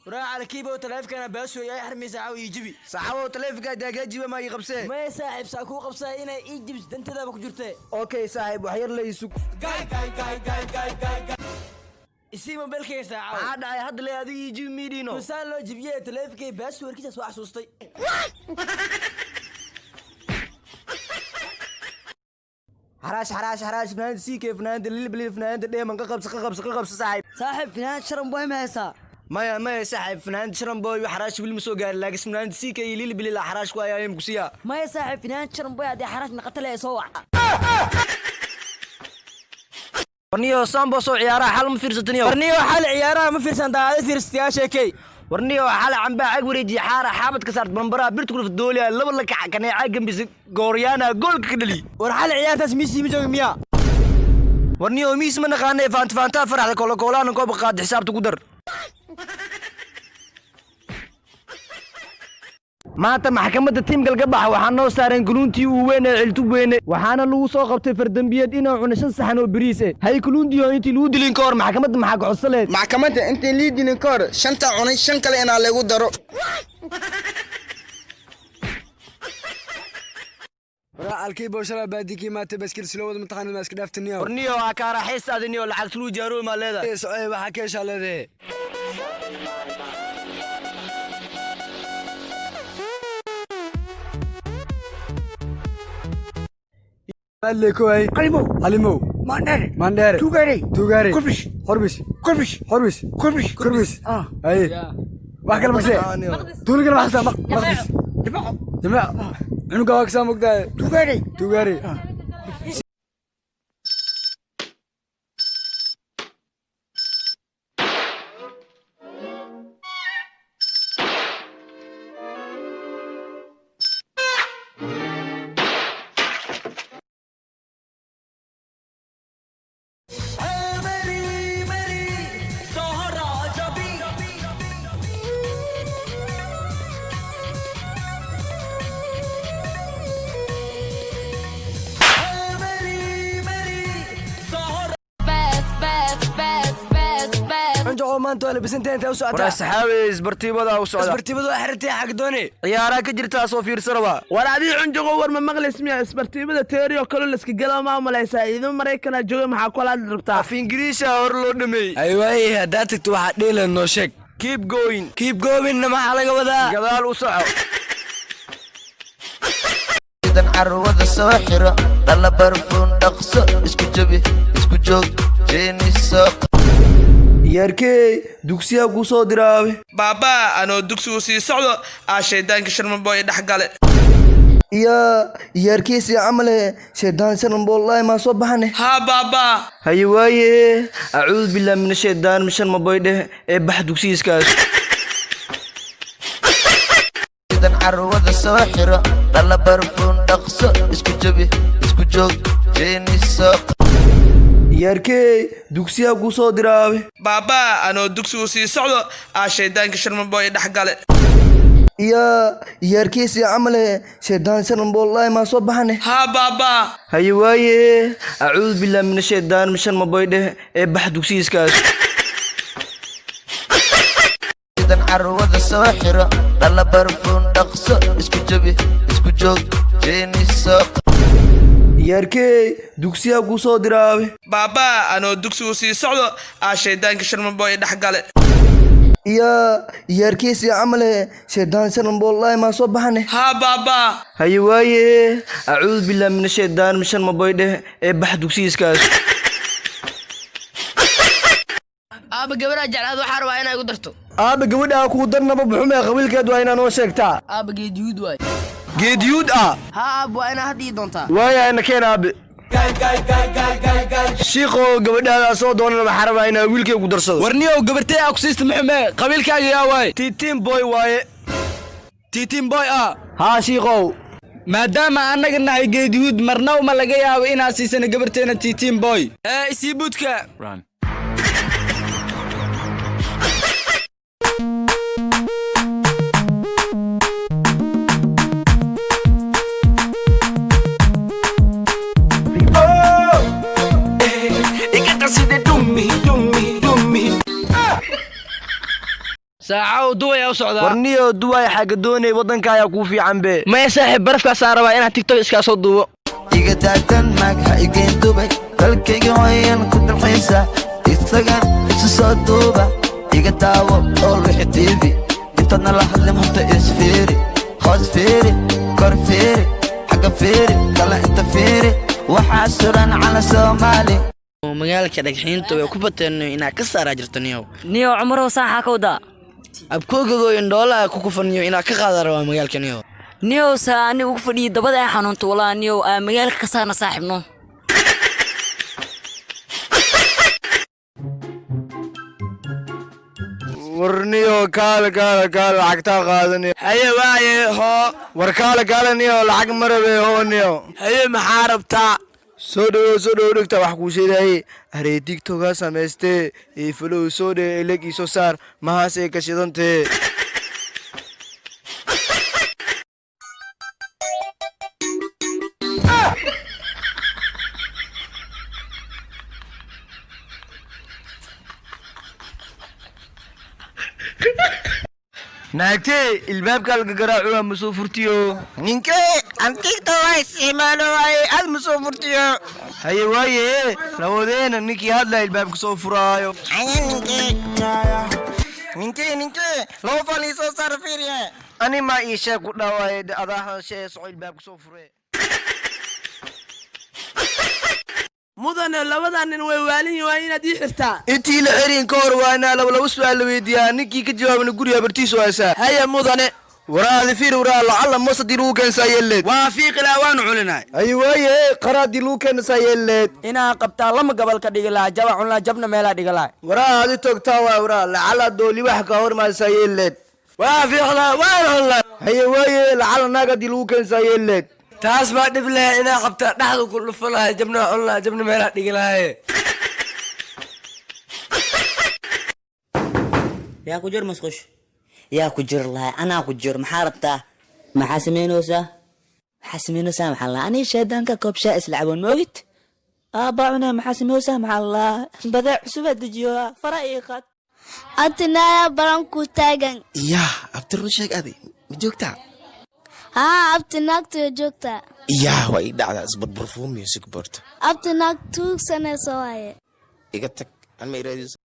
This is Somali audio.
Waraa calakiibo taleefkana baasooy ay xarmaysa caaw ii jibi. Saxabow, taleefanka daagaa jiba maa ii qabsee? Maya saaxiib, saa kuu qabsaa inay ii jibis danteedaba ku jirtee. Okay saaxiib, wax yar la isug. Isii mobilkayga saacaw. Maxaa dhacay hadda le adiga ii jibi miidhiino? Masaan loo jibiyey taleefankay baasweerkiisaas waa xasuustay. Xaraash, xaraash, xaraash! Fanaanada CK, fanaanada Lilbilil, fanaanada Dheeman, ka qabso, ka qabso, ka qabso saaxiib. Saaxiib, finaanad Sharan Boy ma haysaa? Maya, maya saaxiib, fanaanada Sharan Boy xaraash wili ma soo gaarin, laakiin fanaanada CK iyo Lilbilil xaraash ku ayaa ku siyaa. Maya saaxiib, finaanad Sharan Boy haddii xaraash naqata le soo wac. Warniyo sambo soo ciyaaraha xal ma fiirsataniyo? Warniyo xal ciyaaraha ma fiirsan, daacada fiirsataa sheekay. Warniyo xal cambaa cag wareejiye, xaara xaabad ka saart, bambaraha birta ku dhufta, dooliya laba la kac, kaneeca gambisa, gooryaana goolka ka dhali. War xal ciyaartaas Messi ma jooga miyaa? Warniyo miis ma naqaanay, faanta faantaa faraxda koola koolaana kooba qaad, xisaabta ku dar. Maanta maxkamadda tiimka laga baxa waxaa noo saareen kuluuntii uu weyn ee Ciltub weyne, waxaana lagu soo qabtay fardambiyeed inuu cunay 5 saxan oo bariis eh. Hay kuluuntii, intii lagu dilin ka hor maxkamadda maxaa ka codsaleed? Maxkamadda intiin lii dilin ka hor, shanta cunay shan kale inaa lagu daro. Waraa alkiibo, shalay baadikii maatay baskil silo wada mataqaanid, ma iska dhaaftiniyo? Warniyo waa kaa raaxaysta adiniyo, lacag tuluu jaarooy maa leedahay? Socey, waxaa ka heshaa leedahay. Koy Qalimow. Qalimow. Mandheere. Mandheere. Tugaarey. Tugaarey. Kurbish. Horbish. Kurbish. Horbish. Kurbish. Kurbis. Ah. Haye, wax kale magsee tuuli kale maxsaa Maqdis. Jamaco. Jamac cunuga waa kasaa mogtahay. Tugaarey. Tugaarey. Cunjoqo, maanta waa labisantahay, intee u Waraa socotaa? Saxaabe, isbartiibada u socda. Isbartiibadu waa xirtay, xag doone? Ciyaaraa ka jirtaa, soo fiirsanaba. War adii cunjogo, war ma maqlays miya? Isbartiibada teerioo kale layska gala maa malaysaa? Ciidamo Maraykanaa jooga, maxaa kula hadli rabtaa? Af Ingiriisha hor loo dhameeyey. Ay waaye, haddaad tagto waxaa dheela noo sheeg. Keep going. Keep goingna maxaa laga wadaa? Gadaal u soco. Dan carwada soo xiro, dhalla barfuun, dhaqso isku jabi, isku joog jeeniso. Yarkey, dugsiyaa kuu soo diraabe. Baabaa, anoo dugsigu sii socdo aa shaydaanka Sharmaboy dhex gale. Iyo yarkiisi camale shaydaan Sharan Bollahi maa soo baxane? Haa baabaa. Haye waaye, acuudu billahi min ashaydaan shan maboy dheh ee bax dugsigiiskaas. Dan carwada soo xiro, dhalla barfuun, dhaqso isku jabi, isku joog jeeniso. Yarkey, dugsiyaa kuu soo diraabe. Baabaa, anoo dugsigu sii socdo aa shaydaanka Sharmaboy dhex gale. Iyo yarkiisi camale shaydaan Sharan Bollahi maa soo baxane? Haa baabaa. Haye waaye, acuudu billahi min ashaydaan shan maboy dheh ee bax dugsigiiskaas. Dan carwada soo xiro, dhalla barfuun, dhaqso isku jabi, isku joog jeeniso. Yarkey, dugsiyaa kuu soo diraabe. Baabaa, anoo dugsigu sii socdo aa shaydaanka Sharmaboy dhex gale. Iyo yarkiisi camale shaydaan Sharan Bollahi maa soo baxane? Haa baabaa. Haye waaye, acuudu billahi min ashaydaan shan maboy dheh ee bax dugsigiiskaas. Aaba, gabadhaa jeclaad waxaa rabaa inaa igu darto. Aaba, gabadhaa kuu darnaba buxumee, qabiilkeed waa inaa noo sheegtaa. Aaba, Geediyuud waay. Geediyuud ah? Haa aaba, waa inaa hadda ii doontaa. Waaya, ina keen aabe. Shiiqoo, gabadhaadaa soo doonan, waxaa rabaa inaa wiilkay ku darsado. Warniyow, gabartay aa ku siista muxume, qabiilkaaga yaa waay? Tiitiin Boy waaye. Tiitiin Boy ah? Haa shiiqow. Maadaama annaga nahay Geediyuud, marnaw ma laga yaabo inaad siisana gabarteena Tiitiin Boy ee isii budka. Caaw Duway u socdaa. Warniyo, Duwaay xagga doonay? Waddanka ayaa kuu fiican be. Maya saaxiib, barafkaasaa rabaa inaan TikTok iskaa soo duubo. Iga daatan naag, ha igeen Dubay, dalkayga hooyan ku dalxiisa, isagan isu soo duuba, iga daawo oo wixi TV intaadna la hadlin. Horta isfiiri, hoos fiiri, kor fiiri, xagga fiiri, kala inta fiiri, waxaa suran cala Soomaali. Magaalka dhagxiinta way ku bateen, inaa ka saaraa jirto niyow. Niyo Cumarow, saaxaa ka wadaa? Abkoogagoo indhoolaha ku kufaniyo inaa ka qaada rabaa magaalka niyow. Niyow, saa ani ugu fadhiyi dabada ay xanuunto walaa. Niyow, aa magaalka ka saarna saaxiibno. Warniyo, kaale kaale kaale, lacagtaa qaadaniyo. Haye, waaye, hoo. War kaale kaale niyo, lacag marabe, hoo niyo. Haye, maxaa rabtaa? Soo dhowo, soo dhowo, dhegta wax kuu sheegaye. Aree, TikTokaa samaystee, ii follow soo dhee, ileg ii soo saar, mahaasay ka shidantee. Naagtee, ilbaabka laga garaacuwa, ma soo furtiyo? Ninkee aan TikTok waa isticmaalo waaye, aad ma soo furtiyo. Haye waaye, labadeena ninkii hadlaya ilbaabka soo furaayo. Haye ninkee, ninkee, ninkee loo fal ii soo saar, fiiriye. Ani maa ii sheeg ku dhawaaye, adaa hadashee, soco, ilbaabka soo furee. Mudane, labadaa nin way waalin yihiin, waa inaad ii xirtaa. Intii la xerin ka hor waa inaa laba laba su'aal la weydiiyaa, ninkii ka jawaabana guriga habartiisu haysaa. Haye mudane. Waraadi fiir, waraa, lacalla mos haddii lagu keensaa yeelleed? Waa fiiqilaa, waanu culinaay. Haye waaye, qara haddii lagu keenasaa yeelleed? Inaa qabtaa lama gobol ka dhigi lahaa, jaba cunlaa, jabna meelaa dhigi lahaa. Waraa, adi togtaa waay. Waraa, lacalla dooli wax ka hormaasaa yeelleed? Waa fiiqlaa, waan cunlaa. Haye waaye, lacalla naag haddii lagu keensaa yeelleed? Taas baa dhib leh, inaa qabtaa dhexdu ku dhufo lahay, jabna cun lahaa, jabna meelaa dhigi lahaye. Yaa ku jir musqush? Yaa ku jir lahay? Anaa ku jir, maxaa rabtaa? Maxaa samaynaysaa? Maxaa samaynaysaa? Maxaa lahaa? Anii shaydaanka koob shaa isla caboon, ma ogid? Aabbaa cunaa. Maxaa samaynaysaa? Maxaa lahaa? Badeec cusubaa dejiyo, fara ii qaad. Abtinaaya baran ku taagan. Yaa abti, run sheeg, adi ma joogtaa? Haa abti, naagta joogtaa. Yaa, waa ii dhacdaa isbarbarfuum music board. Abti, naag tuugsanayso waaye. Iga tag, an ma iraadiso.